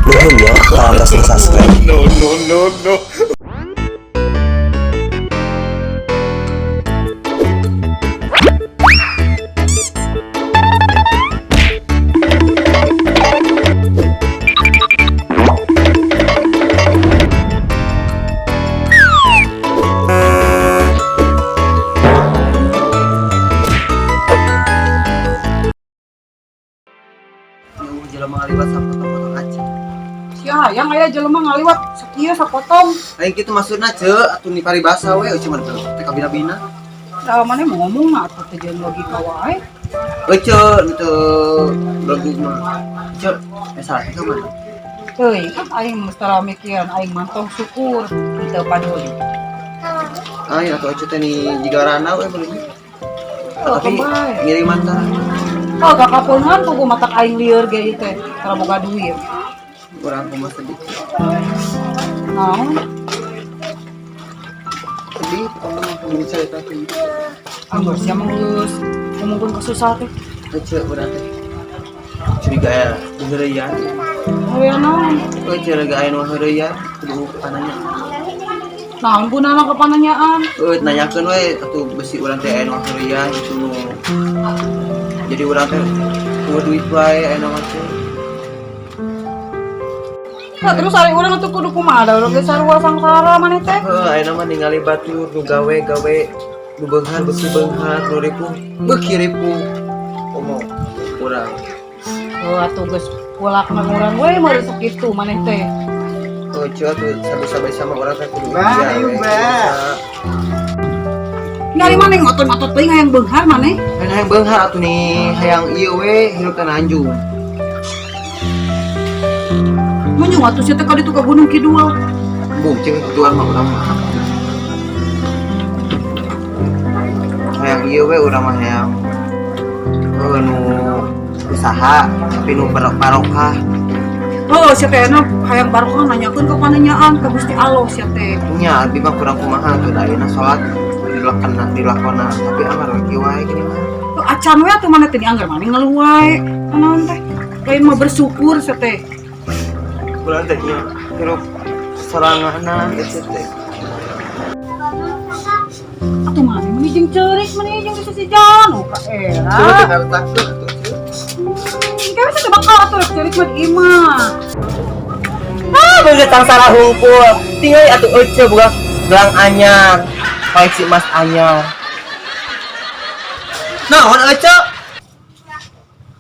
Nuhun ya parantos subscribe. No, no, no, no. Jelema ngaliwat sapotong-potong aja. Sia hayang aya jelema ngaliwat sakieu sapotong. Lain kitu maksudna ce, atuh ni paribasa we euceu mah teh kabina-bina. Da maneh mau ngomong mah atuh teh jeung logika wae. Euceu teu logik mah. Ce, eh salah teh mana? Teuing kan aing mesti mikiran aing mantong syukur teu paduli. Aing atuh euceu teh ni jiga rana we meuli. Oh, Tapi bae. ngiriman tah. Oh, kakapungan kuku matak aing lieur ge ieu teh, tara boga duit. Urang kumaha sedih. Naon? Sedih kumaha mun cerita teh. Anggur sia mah geus ngomongkeun kesusah teh. Euceu urang teh. Curiga ya, heureuyan. Heueuh naon? Euceu lega aya nu heureuyan kudu pananya. Naon gunana kepananyaan? Euy nanyakeun we atuh besi urang teh aya nu heureuyan gitu nu. Jadi urang teh kudu duit wae aya mah teh. Nah, terus ari urang atuh kudu kumaha da urang ge sarua sangsara maneh teh. Heuh, ayeuna mah ningali batur nu gawe-gawe nu beunghar beuki beunghar nu ripuh beuki ripuh. Komo urang. Oh, atuh geus kulakna urang we meureun sakitu maneh teh. Oh, cuy atuh sabi-sabi sama urang teh kudu Mbak, ikhtiar ayo, we. Mbak. Nyari maneh ngotot-ngotot teuing hayang beunghar maneh. Kan hayang beunghar atuh nih, hayang ieu we hirup teh nanjung. Munjung atuh sia teh ka ditu ka Gunung Kidul. Bung cing tuan mah urang mah. Hayang ieu we urang mah hayang heuh nu usaha tapi nu barokah. Oh, sia teh na hayang barokah nanyakeun ka pananyaan ka Gusti Allah sia teh. Nya abi mah kurang kumaha tuh da ayeuna salat dilakona dilakona tapi amar we kieu wae gini mah. Tuh, acan we atuh maneh teh dianggar maneh ngeluh wae. Kunaon teh? Lain mah bersyukur sia teh. Urang teh ieu hirup soranganna eta teh. Atuh maneh meuni jeung ceurik meuni jeung di sisi jalan oh ka era. Ceurik teh ngaretakeun atuh. Kayak sih bakal atuh rek ceurik mah di imah. Ah, boga sangsara hungkul. Tinggal atuh euceu boga gelang anyar, koleksi emas anyar. Naon euceu?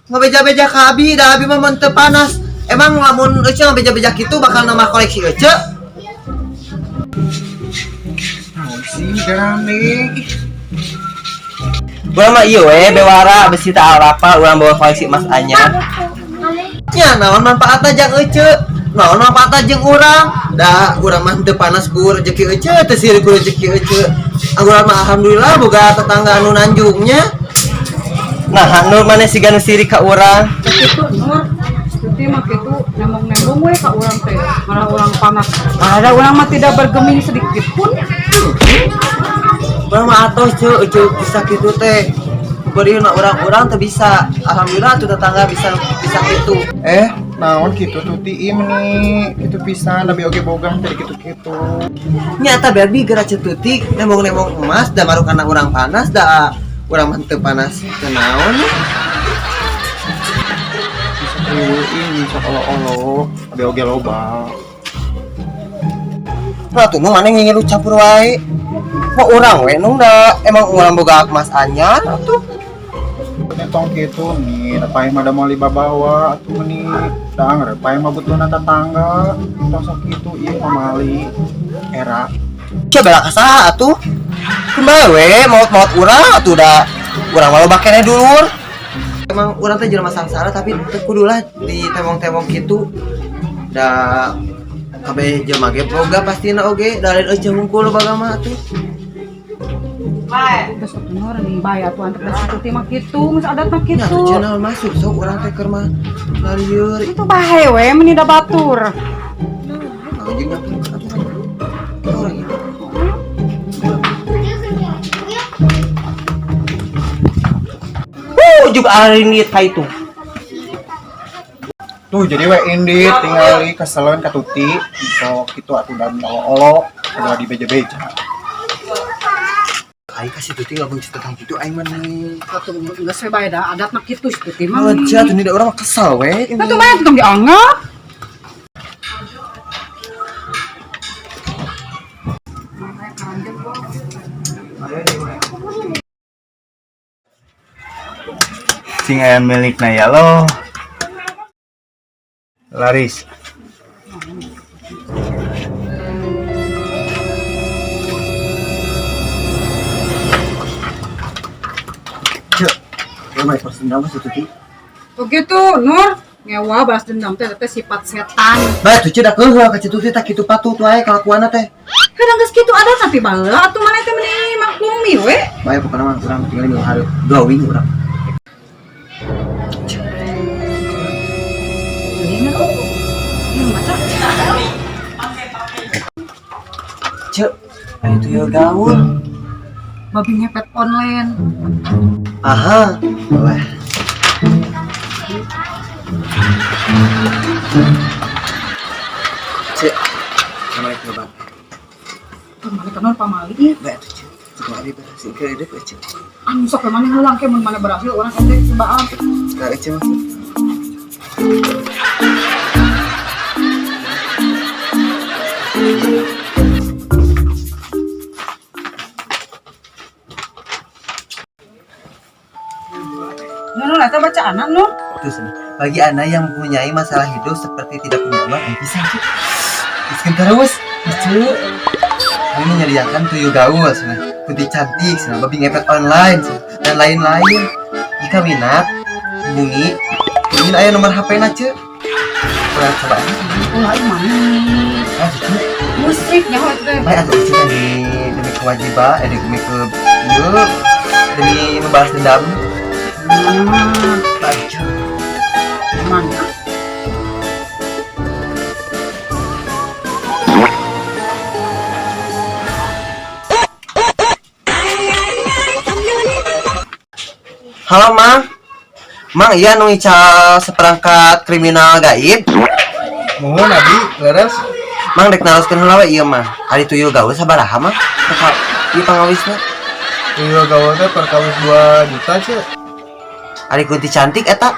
Ngabeja-beja ka abi, da abi mah mun teu panas. Emang lamun euceu ngabeja-beja kitu bakal nambah koleksi euceu? Naon sih garane? Urang mah ieu we bewara besi teu arapa urang bawa koleksi emas anyar. Nya naon manfaatna jang euceu? Naon manfaatna jeung urang? Da urang mah teu panas ku rezeki euceu, teu sirik ku rezeki euceu. Urang mah alhamdulillah boga tetangga anu nanjungnya. Nah, Nur maneh siga nu sirik ka urang. Kitu Nur, Tuti mah kitu nembong-nembong we ka urang teh. Malah urang panas. Ada urang mah tidak bergeming sedikit pun. Urang mah atoh ceu, euceu bisa kitu teh. Beureuna urang-urang teu bisa. Alhamdulillah tuh tetangga bisa bisa kitu. Eh, naon kitu tuti ieu meni kitu pisan tapi oge boga teh kitu-kitu. Nyata Barbie geura cetutik nembong-nembong emas da marukana urang panas da urang mah teu panas teu naon. Bisa riweuh sok olo-olo, tapi oge loba. Nah tuh nu maneh ngilu campur wae. Mau urang we nu da emang urang boga emas anyar atuh. Tong kitu nih, paeh mah da moal dibabawa atuh meuni. Da angger paeh mah butuhna tetangga. Tong sok kitu ieu pamali era. Coba lah ka saha atuh. Kumaha we maot-maot urang atuh da urang mah loba keneh dulur. Emang urang teh jelema sangsara tapi teu kudulah ditembong-tembong kitu. Da kabeh jelema ge boga pastina oge da lain euceu hungkul loba mah atuh. Geus atuh Nur nih bae atuh antep da si Tuti mah kitu, geus adatna Nya kitu. atuh cenah masuk sok urang teh keur mah lalieur. Itu bae we meuni da batur. Nah, jeung nyampur atuh kan. Urang ieu. Juga arinit ka itu. Tuh jadi we indit tingali keselen ka Tuti sok kitu atuh dan olo-olo segala dibeja-beja. Aing kasih Tuti ngomong tentang gitu aing mah nih. Atuh geus we bae da adatna kitu si Tuti mah. Aja tuh nih orang mah kesel we. Nah, tuh bae tong dianggap. Sing aya milikna ya lo. Laris. Cek. Lu mah balas dendam si Tuti. Begitu, Nur. Ngewa balas dendam teh teh sifat setan. Bae tuh cedak heuh ka si Tuti tah kitu patut wae kalakuanna teh. Kadang geus kitu adat nanti baheula atuh maneh teh meni maklumi we. Bae pokona mah urang tinggal minggu hari glowing urang. Cek, ayo tuyul gaul. Babi ngepet online. Aha, boleh. Cek, Assalamualaikum bang. Pamali kanon pamali ieu. Bae atuh cek, cek abi berhasil ke deuk cek. Anu sok maneh heulang ke mun maneh berhasil urang teh cobaan. Ka cek mah. Nur, eta bacaan Nur. Terus bagi anda yang mempunyai masalah hidup seperti tidak punya uang, bisa cek. Miskin terus, cek. Kami menyediakan tuyul gaul, sana, putih cantik, sana, babi ngepet online, sana, dan lain-lain. Jika minat, hubungi. Ini aya nomor HP na cek. Kurang coba. Ulah ieu manis. Ah, cek. Musrik nyaho eta teh. Baik atuh cek demi kewajiban, demi ke ieu, demi membalas dendam. Baik cek. Mana? Halo Mang. Mang iya nu ical seperangkat kriminal gaib. Mohon abi leres. Mang dek naroskeun heula we ieu mah. Ari tuyul gaul sabaraha Mang? Teka ieu pangawisna. Tuyul gaul teh perkawis 2 juta cek. Ari kunti cantik eta.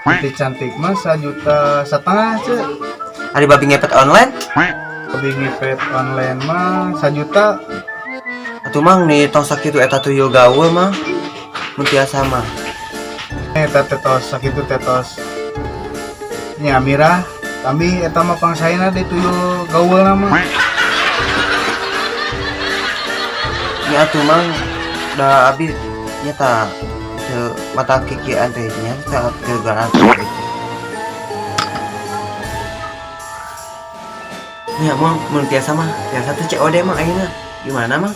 Kunti cantik mah 1,5 juta cek. Ari babi ngepet online. Babi ngepet online mah 1 juta. Atuh Mang nih tong sakitu eta tuyul gaul mah. Mun tiasa mah. Eta tetos sakitu tetos. Nya mirah kami eta mah pangsaena di tuyul gaul mah. Nya atuh Mang da abi nya ta teu mata kikian teh nya teu teu garanti gitu. Nya Mang mun tiasa mah tiasa teh COD mah ayeuna. Gimana Mang?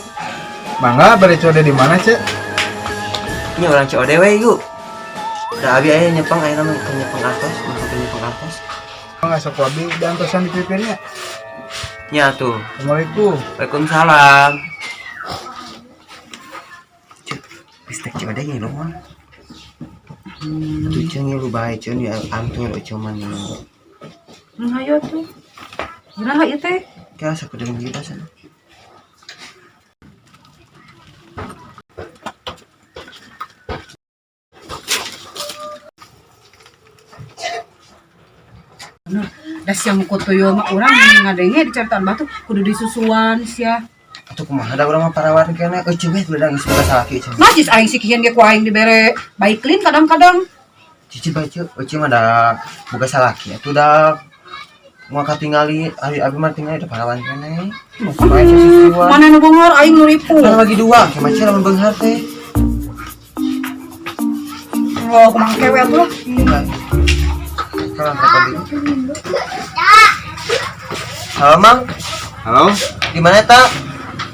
Mangga bari COD di mana cek? Nya urang COD we yuk. Da abi aya nyepeng ayeuna mah keur nyepeng artos, masuk ke nyepeng artos. Mangga sok abi diantosan di pipirnya. Nya tuh. Assalamualaikum. Waalaikumsalam. Cek, bistek COD ngilu mah. Atuh ceu ngilu bae ceu di antur ceu mah nih. Hayo tuh. Geura ieu teh. Kira sakudeung kita sana. Nur, da siang ku tuyul mah urang ngadenge diceritaan batu kudu disusuan sia. Atuh kumaha da urang mah parawan keneh euceun we kudu geus boga salaki euceun. Najis aing sikian ge ku aing dibere baiklin kadang-kadang. Cici bae ceu, euceun mah da boga salaki atuh da moal katingali ari abi mah tingali da parawan keneh. Bae susuan. Mana nu beunghar aing nu ripu. Kan bagi dua, ke macam lamun beunghar teh. Oh, kumaha kewe atuh lah. Halo Mang, Halo. di mana ta?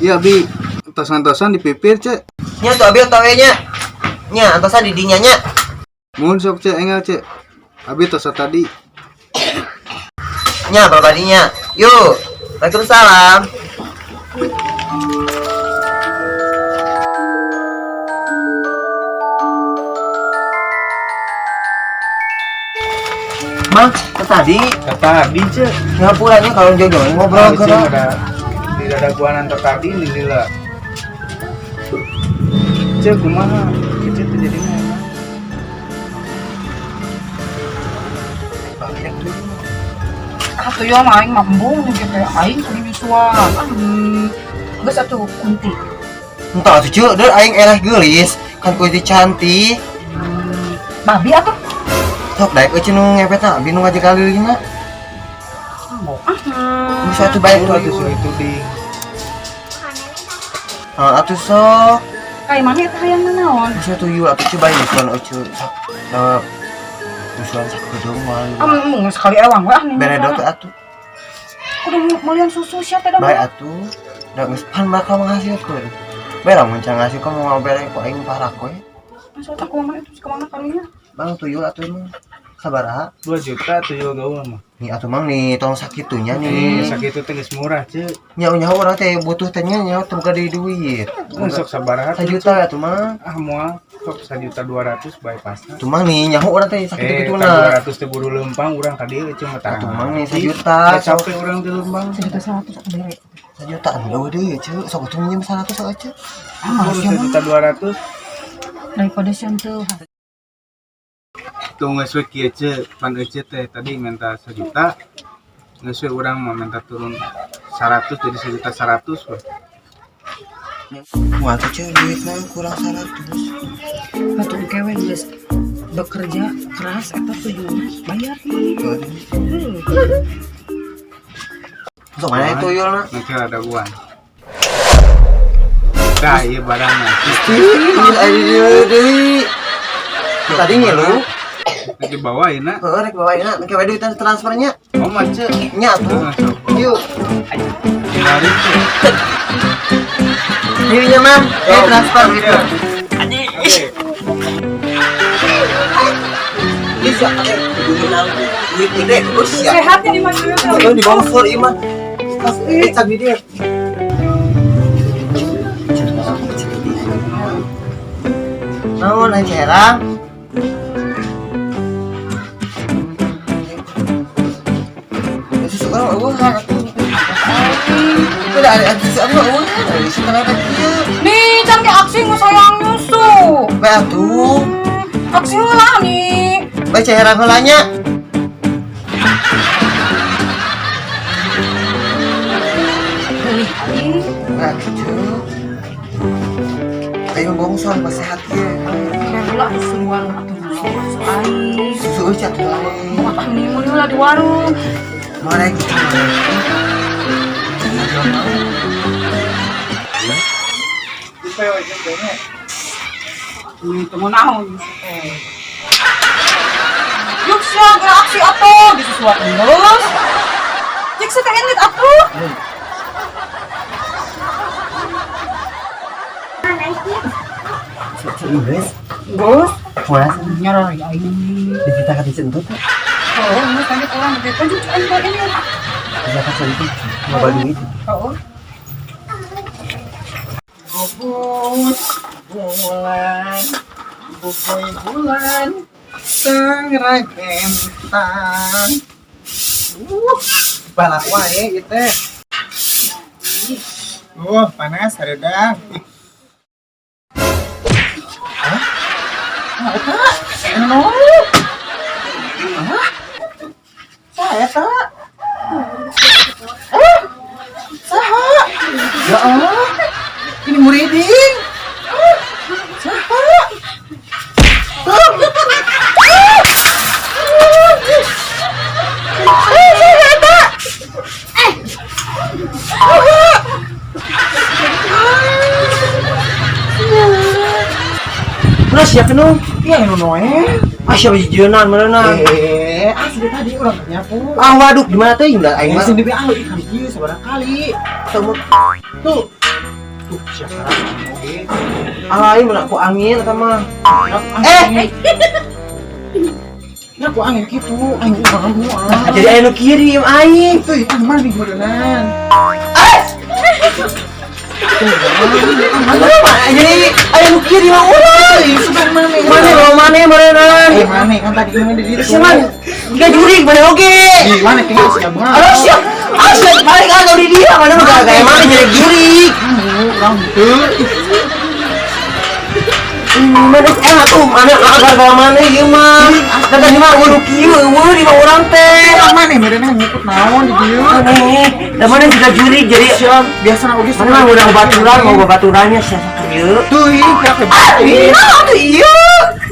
Iya bi, antosan-antosan di pipir cek. Nya tuh abi atawa nya. Nya antosan di dinya nya. Mohon sok cek enggal cek. Abi tos tadi. Nya babadinya. Yuk. Waalaikumsalam. Mang, tadi Tadi ce. Ngapuranya kalau jauh-jauh ngobrol Ceu ke ada di dadaguanan tadi ini lila. Ceu kumaha? Ceu teh jadi mah. Ah tuyul mah aing mah embung jeung teh aing kudu nyusuan. Ah, geus atuh kunti. Entah tuh ceu, der aing ereh geulis, kan kunti cantik. Babi atuh. Sok daek euy nu ngepetna, abi nu ngajak kalilina. Ah. Bisa atuh bae Itu atuh tuyul. itu di. Ah, atuh sok. Kai mana eta hayang naon? Bisa tuyul atuh coba nyusuan euy sok. Nah, nyusuan sakedeung mah. Ah, embung sekali ewang we ah nih. Bere dote atuh. Kudu meulian susu sia teh da. Bae atuh. Da geus pan bakal menghasilkeun. Bae lamun can ngahasilkeun mau bere ku aing parak we. Masuk tak kumaha itu kemana kalinya? Bang tuyul atuh emang sabaraha? 2 juta tuyul gaul mah. Nih atuh mang nih tong sakitunya Eh, nih. sakitu teh geus murah, Ceu. Nyaho-nyaho urang teh butuh teh nya nyaho teu boga deui duit. Sok sabaraha? Sajuta atuh mah. Ah moal sok 1.200.000 bae pasna. Atuh mang nih nyaho urang teh sakitu Eh, kituna. 200 teh buru lempang urang ka dieu ceu mah tah. Atuh mang nih sajuta. Teh capek urang di lempang. 1.100.000 aku bere. Sajuta anu deui ceu. Sok atuh minjem 100 sok ceu. Ah, Buru 1.200.000. Daripada sia teu. Tuh geus we kieu ceu, pan euceu teh tadi minta 1 juta. Geus we urang mah minta turun 100 jadi 1.100.000 we. Wah atuh ceu duitna kurang 100. Atuh engke we geus bekerja keras eta tuyul bayar nih. Sok mana tuyulna? Nanti ada gua. Tah ieu barangna. Ih, aduh deui. Tadi ngilu. Nanti bawain na. Heeh, rek bawain na, engke we duitan transfernya. Oh mah ceu. Nya atuh. Sok. Yuk. Lari ceu. Dirinya mam, eh transfer gitu. Oke. Bisa, kudu menang duit gede, terus ya. Sehat ini mah tuyul. Tuh di bawah ieu mah. Eh, cabi dia. Naon aing herang? Susu orang eueuhan atuh. Udah ada susu apa eueuhan? Ada setengah kieu. Nih, can ge aksi nu sayang nyusu. Bae atuh. Aksi heula nih. Bae herang heula nya. Beli aing. Nah, gitu. Ayo bongson pas sehat ye. Heula susu di warung atuh nyusu susu aing. Susu euy atuh aing. Mau apa nih meuli heula di warung. Mana gitu. Nih teu naon nyusu teh. Yuk sia geura aksi atuh disusuan geus. Cek sia teh endit atuh. Inggris. Geus Puas. nyarari aing. Diceritakan di sentuh tuh. Oh, geus tadi urang teh kan aing bae ini. Diceritakan sentuh. Mau duit. Oh. Bubus bulan, bubuy bulan, tengrai bentang. Balak wae ieu teh. Panas hareudang. Hah? Ah, eta? Anu? Hah? Saha eta? Eh? Saha? Ya Allah. Ini muridin. Saha? Eh, saha eta? Saha? Udah siap nu? Iya, anu noe. Ah siapa jujurnan mana? Eh, asli tadi urang nyapu. Ah waduh gimana teh udah aing Aing mah. sendiri ah ikan ieu sabaraha kali. Teu Tuh. Tuh, siapa oge. Ah aing mah ku angin eta mah. Eh. Ya ku angin kitu, aing urang moal. Jadi aya nu kirim aing. Tuh, ah mana minggu deunan. Jadi aya nu kieu di mah urang. Mana bawa mana meureunna? Eh, mana kan tadi mana di situ. Cuman tiga jurig mana oge. Di mana tinggal siap banget. Aduh siap. Asyik balik atau di dia mana mah kayak mana jadi jurig. Urang teu. Mana enak tuh mana gara-gara mana ieu mah. Da tadi mah eueuh kieu eueuh di mah urang teh. Mana meureunna ngikut naon di dieu. Aneh, da mana juga jurig jadi Siap, biasa na oge. mana mah urang baturan mau babaturannya sia sakieu. Tuh, ini kayak Ah, iya atuh ieu.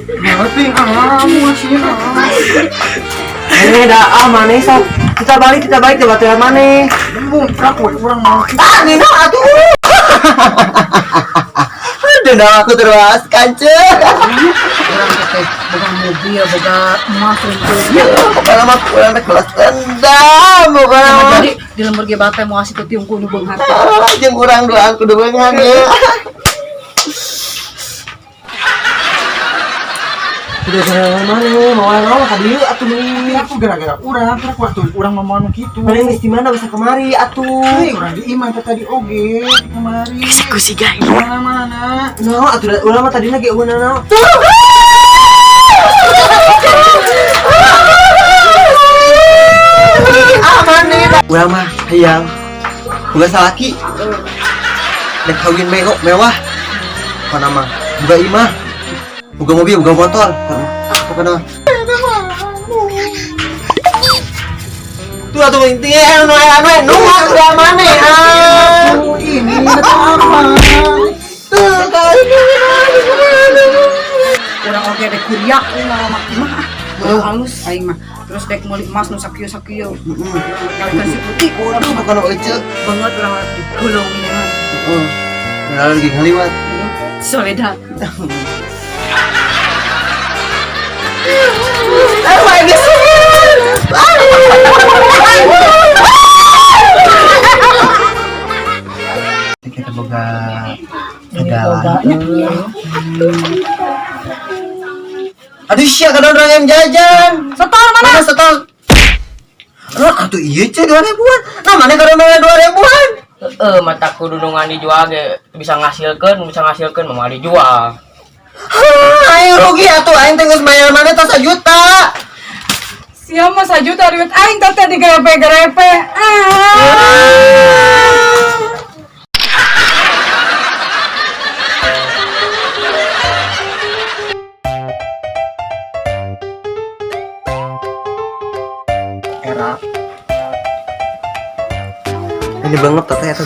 Ngerti ah, masih ah. Ini dah ah mana sok. Kita balik ke baturan mana. Bungkak we urang mau. Ah, Nina atuh. Dendam aku terbalaskan, cuy. Urang teh boga mobil, boga emas gitu. Ya, pokoknya mah kurang teh balas dendam, pokoknya mah. Jadi di lembur ge bate moal situ tiung kudu beunghar. Ah, jeung urang doang kudu beunghar ya. Udah gara mana mau orang ka dieu atuh meni. Aku gara-gara urang, terus waktu urang mau anu kitu. Mana geus di mana bisa kemari atuh. Hei, urang di imah teh tadi oge kemari. Eksekusi guys. Mana mana. No, atuh urang mah tadina ge eueuh naon. Aman nih. Urang mah hayang boga salaki. Dek kawin mewah mewah. Pokona mah boga imah. Boga mobil, boga motor. Pokona mah. Tuh atuh intinya anu anu anu udah mana ah. Ini apa? Tuh kali Urang oge dek kuriak we ngalamak imah ah. Halus aing mah. Terus dek meuli emas nu sakieu-sakieu. Kalikan si putih Waduh, bukan ece. banget urang digolong ieu mah. Heeh. Lagi ngaliwat. Soledad. Oh my God. Kita boga segala. Aduh sia kadang orang yang jajan. Setor mana? Mana setor? Aduh, atuh iya cuy 2 ribuan. Nah, mana kadang 2 ribuan? Heeh, mata kudu nu ngan dijual ge bisa ngasilkeun mah dijual. Hah, aing rugi atuh aing teh geus bayar mana tos sajuta. Sia mah sajuta duit aing teh teh digerepe-gerepe. Ah. Era. Ini banget teteh eta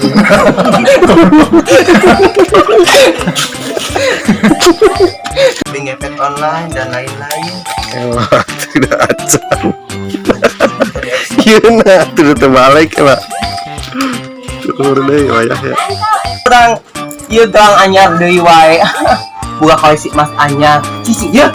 Beli ngepet online dan lain-lain. Elah, tidak acan. Ieu na tuh terbalik lah. Tur deui wayah ya. Urang ieu gelang anyar deui wae. Buka koleksi emas anyar. Cici ye.